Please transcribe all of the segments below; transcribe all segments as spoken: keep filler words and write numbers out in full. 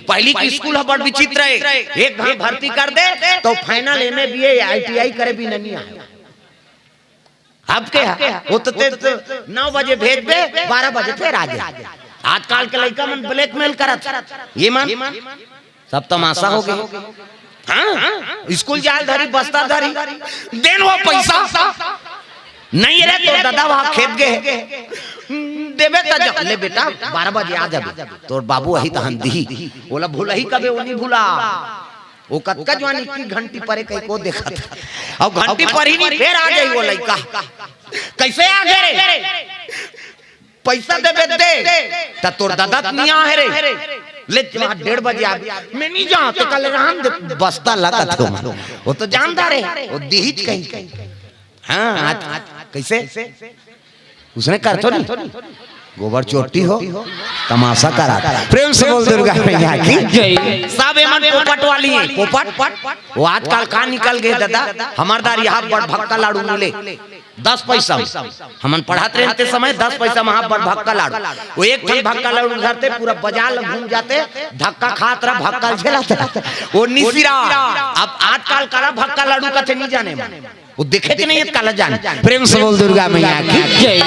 पहली के स्कूल ह बड़ विचित्र हे। एक घांव भर्ती कर दे त फाइनल एमए बीए आईटीआई करे बिना नइ आय। अब के हे? ओ तो ते नौ बजे भेजबे, बारह बजे फेर आ जाय। आजकल के लइका मन ब्लैकमेल करत हे। ये मन सब तमाशा हो गे। हाँ, स्कूल जाय ल धरी, बस्ता धरी, दे न ओ पैसा। नइ रे, तोर ददा वहाँ खेत गे हे। देबे त जा, ले बेटा, बारह बजे आ जाबे। तोर बाबू अही तहन दिही। ओला भुलही कबे, ओ नइ भुला। ओ कतका जुवार इक्की घंटी परे कहिके देखत हे। अउ घंटी परही नइ, फेर आ जाही ओ लइका। कइसे आ गे रे? पैसा देबे दे, त तोर ददा नइ आहे रे। ले जा, डेढ़ बजे आबे। मैं नइ जांव, त काले रहन दे, बस्ता लगत हे। ओ तो जानत हे, ओ दिहीच कहिके। हाँ, आज कइसे? उसने कर तो नइ। गोबर चोट्टी हो, तमाशा करा। प्रेम से बोल दुर्गा मैया की। जय। सब एमन पोपट वाली हे, पोपट। ओ आजकल का निकल गे ददा, हमर दारी इहाँ बड़ भक्का लाडू मिले। दस पैसा म। हमन पढ़त रहेन ते समय दस पैसा म हाफ बड़ भक्का लाडू। ओ एक ठन भक्का लाडू धरते, पूरा बजार ल घूम जाते, धक्का खात रह, भक्का ल झेलत रह। ओ नइ सिराय। अब आजकल काला भक्का लाडू कथे नइ जाने म। ओ देखेच नइ हे त काला जाने। प्रेम से बोल दुर्गा मैया की। जय।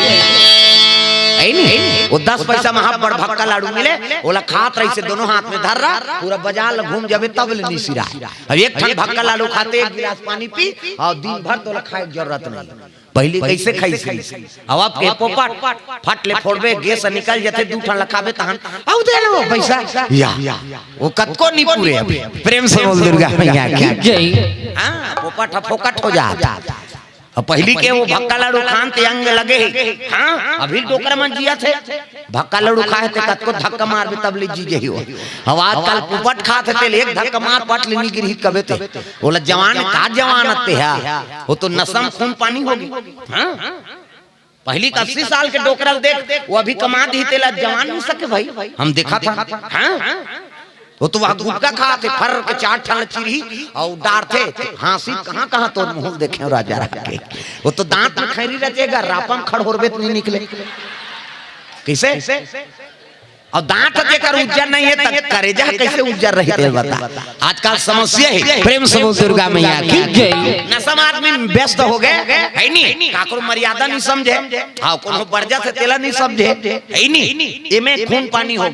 हे नी? ओ दस पैसा म हाफ बड़ भक्का लाडू मिले, ओला खात रहिसे दोनों हाथ म धर रह, पूरा बजार ल घूम जाबे तब ले नइ सिराय। अब एक ठन भक्का लाडू खाते, एक गिलास पानी पी, अउ दिन भर तोला खाय के जरूरत नइ। पहली कइसे खाइस रहिस? अउ अब के पोपट, फट ले फोड़बे, गैस निकल जाथे, दू ठन ल खाबे तहन, अउ दे न ओ पैसा। या, ओ कतको नइ पूरे अब। प्रेम से बोल दुर्गा मैया की। जय। हाँ, पोपट ह फोकट हो जात। अउ पहली के ओ भक्का लाडू खान ते अंग लगे हे। हाँ, अभी डोकरा मन जियत हे। भक्का लाडू खाय हे ते कतको धक्का मारबे तब ले जी जही ओ। अउ आजकल पोपट खात हे ते ले एक धक्का मार पट ले नइ गिरही कबे ते। ओला जवान का जवान अते हे। ओ तो नसा म खून पानी हो गे। हाँ? पहली के अस्सी साल के डोकरा ल देख, ओ अभी कमा दिही तेला जवान नइ सके भाई। हम देखत हन। हाँ? ओ तो वहाँ गुटखा खात हे, फर के चार ठन ल चिरही अउ डारथे, हाँसी कहाँ कहाँ तोर मुँह ल देखेंव राजा रह के। ओ तो दांत म खैरी रचेगा, रापा म खड़होरबे त नइ निकले। कइसे? अउ दांत जेकर उज्जर नइ हे, त करेजा कइसे उज्जर रही, ते बता। आजकल समस्या हे। प्रेम से बोल दुर्गा मैया की। जय। नसा म आदमी व्यस्त हो गे, हे नी? काकरो मर्यादा नइ समझे। हाँ, कोनो बरजा से तेला नइ समझे, हे नी? एमे खून पानी हो